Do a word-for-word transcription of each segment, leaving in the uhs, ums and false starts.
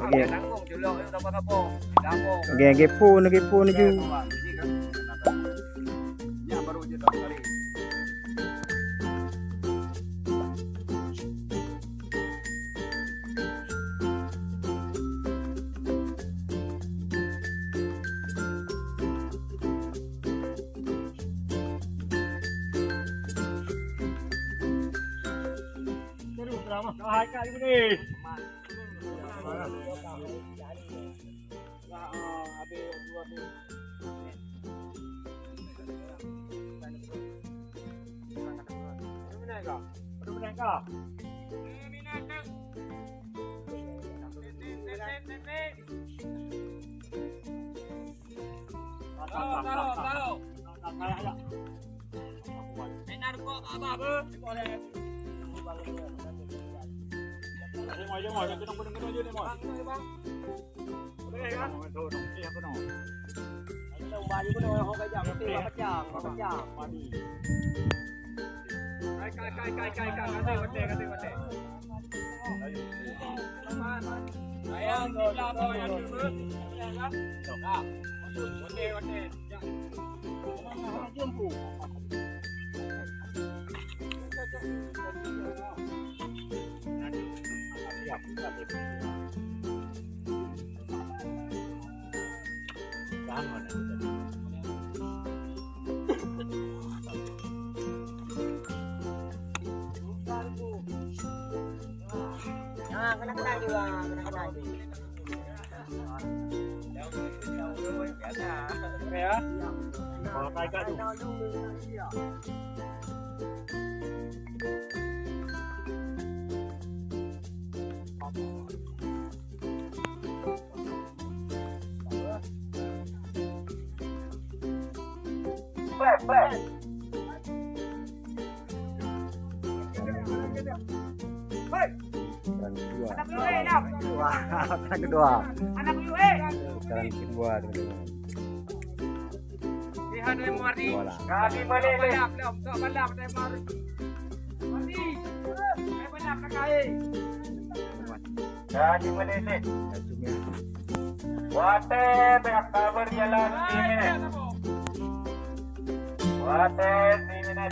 Oke. Oke, oke, phone, oke, phone laju. Yang kedua. Wah, yang kedua. Yang kedua, teman-teman. Dua lah. Jadi menitip. Watèe pihak kabar jalan sini. Watèe sini.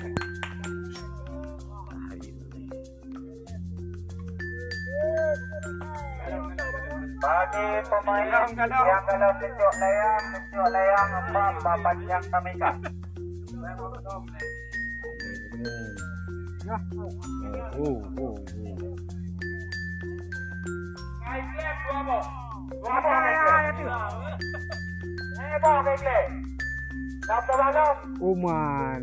Bagi pemain yang dalam tunjuk layang, tunjuk layang empat papan yang kami kat. Oh, oh, oh, oh. Oman.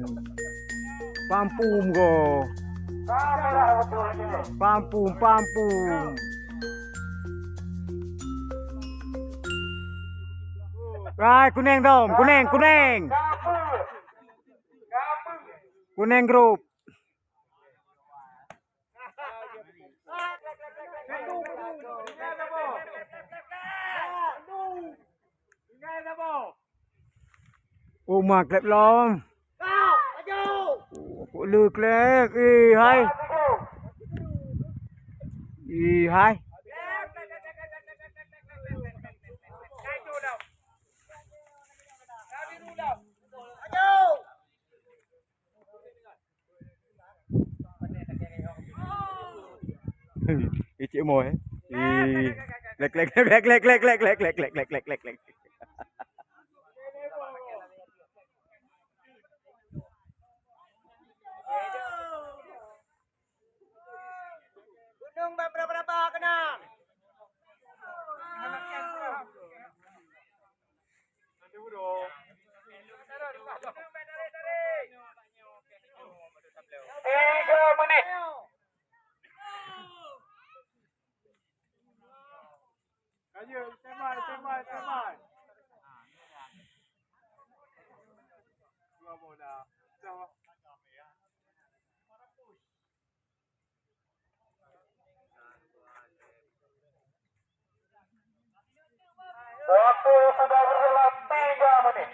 Pampum go. Pampum, pampum. Rai, kuning dong, kuning, kuning. Kuning grup. Uma klep lom. Kok le klek. Eh, hai. Eh, hai. Icik Moy. Ih. Lek, lek, lek. Gunong ban berapa-berapa keunan. Tiga menit. Ayo, standby, standby, standby. Dua bola. Dah. Waktu sudah berselang tiga menit.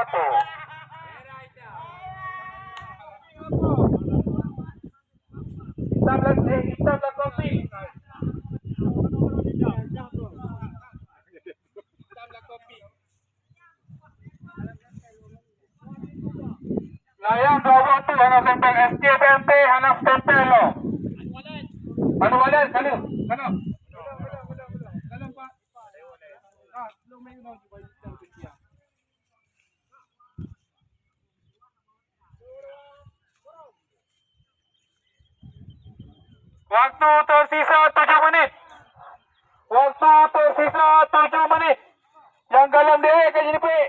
Hitam dan, eh, hitam dan kopi. Hitam dan kopi. Layang dua boh tu hana stempel, S K P M T hana stempel lo. Anu Walid, sana, sana. Waktu tersisa tujuh menit. Waktu tersisa tujuh menit. Nyang galom deh ka jinipik.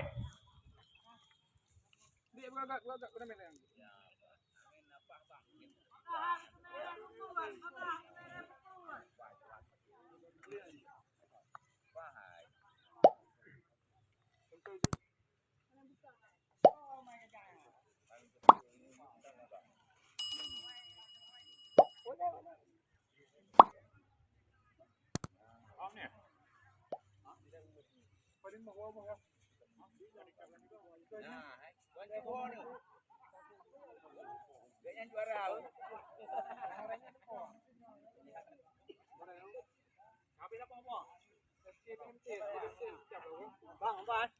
Bang, bang.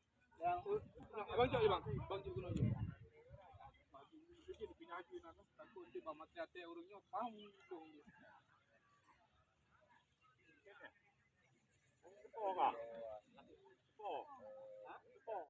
Abang cok je, bang. Bang cok keunoe je. Maju, maju, maju, maju, takut nanti bang mati até ureueng nyoe, pam.